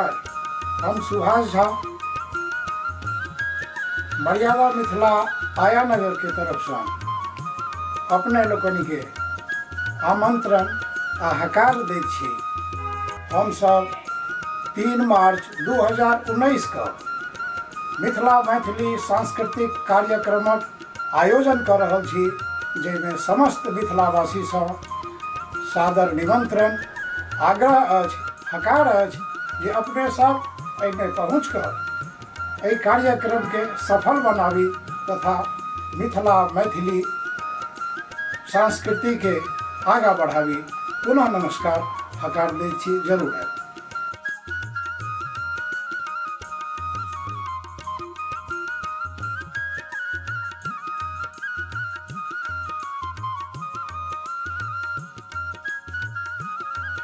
नमस्कार। हम सुभाष झा मर्यादा मिथिला आया नगर के तरफसँ अपने लोकनिके आमंत्रण आ हकार दैत छी। हमसब 3 मार्च 2019 के मिथिला मैथिली सांस्कृतिक कार्यक्रमक आयोजन कऽ रहल छी, जाहिमे समस्त मिथिलावासीसँ सादर निमंत्रण आग्रह अछि, हकार अछि जे अपने सब एहिमे पहुँच कऽ एहि कार्यक्रमके सफल बनाबी तथा मिथिला मैथिली संस्कृतिके आगाँ बढ़ाबी। पुनः नमस्कार, हकार दै छी, जरूर आबी।